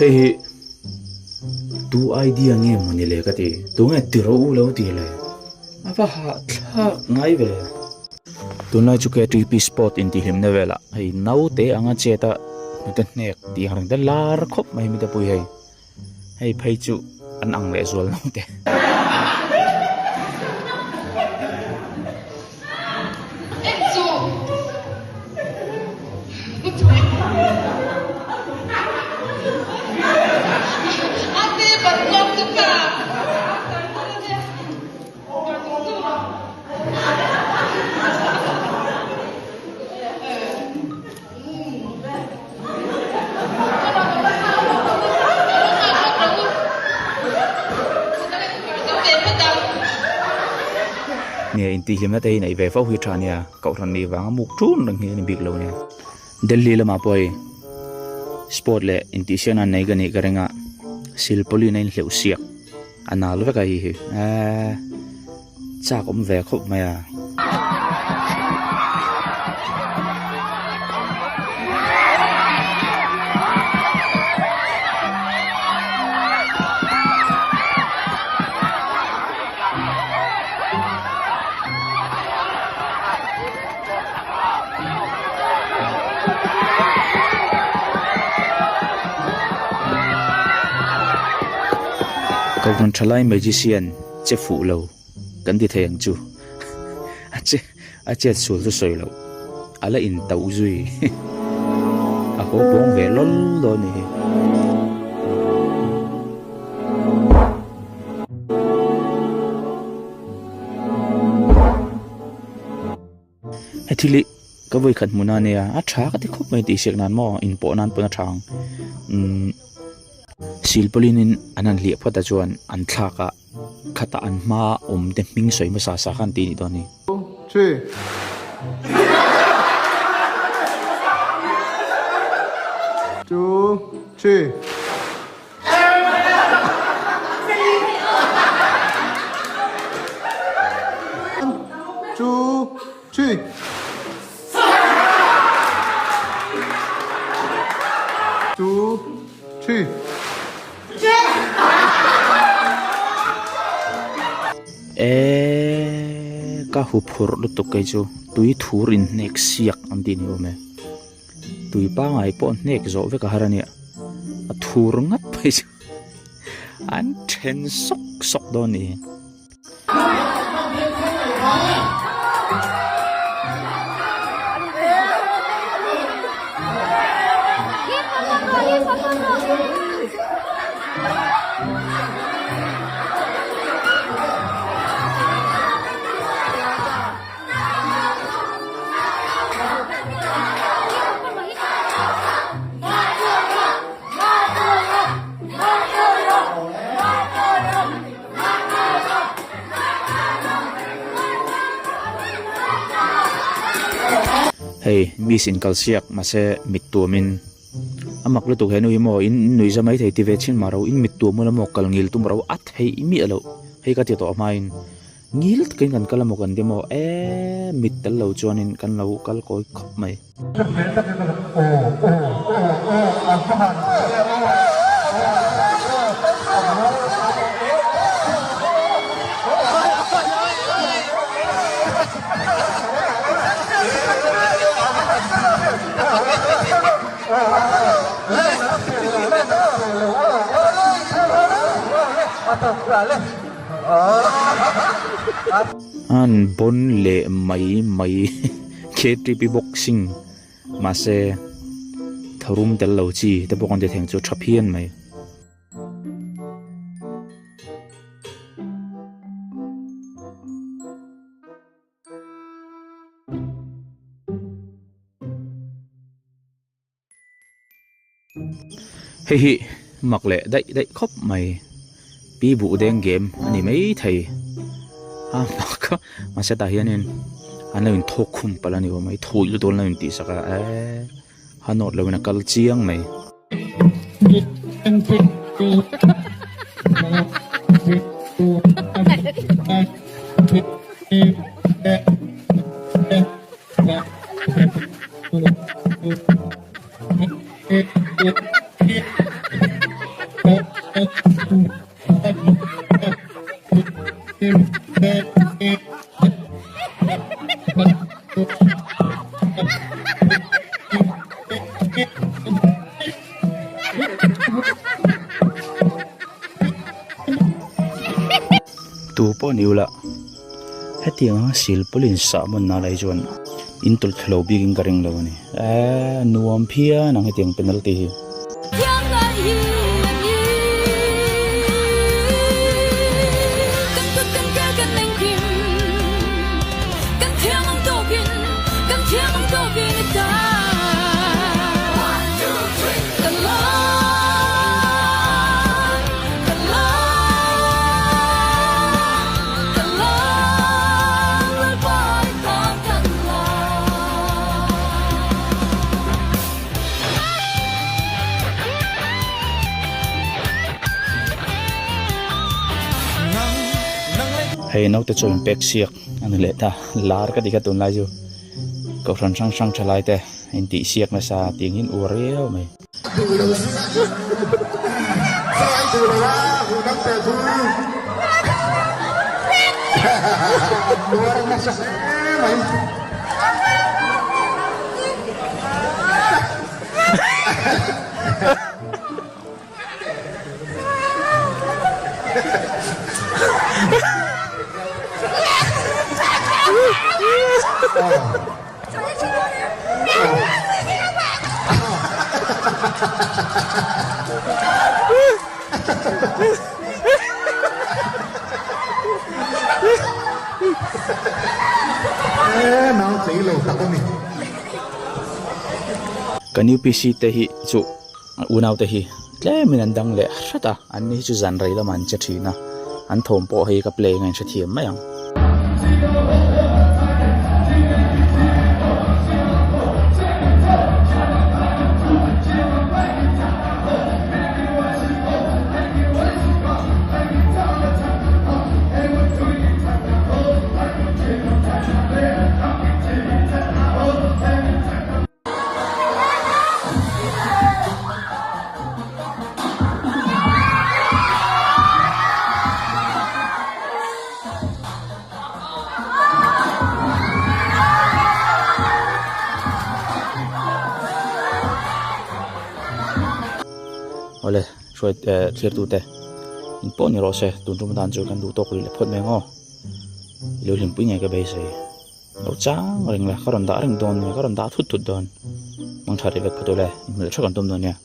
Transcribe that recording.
Hei hi tu idea nge mawni le ka ti, tunge ti rawh u lo ti le, a va hahthlak ngai ve. Tunlai chu KTP sport intihhlimna velah hei naute anga chet a hnute hnek tih ang reng te lar khawp mai mite pui hei. Hei phei chu an ang leh zual naute. Nia intihhlimna te hi neih ve fo hi tha nia kohhran nih vanga muk ṭun reng hi a ni bik lo nia Delhi lamah pawh hei sport leh intihsiakna an nei ka nih ka ring a silpauline a inhleuh siak a nal vek a hei hi eee. Chak awm ve khawp mai a. Kohhran thalai magician che fuh lo. Kan ti thei ang chu. A che a chet sual chu sawi loh. A la in tauh zui. A haw pawng ve lawl dawn a ni hi. Hethil hi ka vawi khat hmun a nia a tha ka ti khawp mai tih hriat nan maw inpawh nan pawn a tha ang umm silpawlin in an han hliah phawt a chuan an thlak a khata an hma awm te hming sawi hmasa sa khan tih a nih dawn a ni. Three. Two, three. Two, three. Two, three. Eee ka huphurh lutuk kei chu tui thur in hnek siak an tih ni awm e. Tui pangai pawh hnek zawh vek a har a nia a thur ngat phei chu an then sawk sawk dawn a ni. Hei miss in kal siak mahse mit tuamin a mak lutuk he nu hi maw in nui za mai thei ti ve chin mah ro in mit tuam ula maw kal ngil tum ro a theih miah loh hei ka ti tawh hmain. Ngil takin kan kal a maw kan ti maw eee mit tel lo chuanin kan lo kal kawi khawp mai. An bawn leh mai mai KTP boxing mahse tharum tel lo chi te pawh kan ti theng chu tha phian mai. Hei hi mak leh daih daih khawp mai pi buh deng game a ni mai thei a mak a mahse tah hianin an lo inthawk khum palh a ni awm a i thawi lutuk an lo intih sak a eee a nawt loin a kal chiang mai. Tu pawh ni ula hetiang anga silpawlin sahmawn na lai chuan in tawlh thla lo bikin ka ring lo a ni eee nuam phian ang hetiang penalty hi. Hei naute chu in pek siak a ni leh ta lar ka ti kha tunlai chu kohhran hrang hrang tha lai te in tih siak nasa tih angin uar riau mai. Kan UPC te hi chu unau te hi tlemin an dang leh hret a, an ni hi chu zan rei lamah an che thin a, an thawm pawh hei ka play ngaih hrethiam mai ang. Awle hruai eh thlir tute in pawh ni rawh se tun tum atan chu kan duh tawk rih leh phawt mai ang aw i lo hlimpui ngei ka beisei. Lo chang reng la, ka rawn dah reng dawn nia, ka rawn dah thut thut dawn. Mang tha rih vek phawt ule, inhmel tha kan tum dawn nia.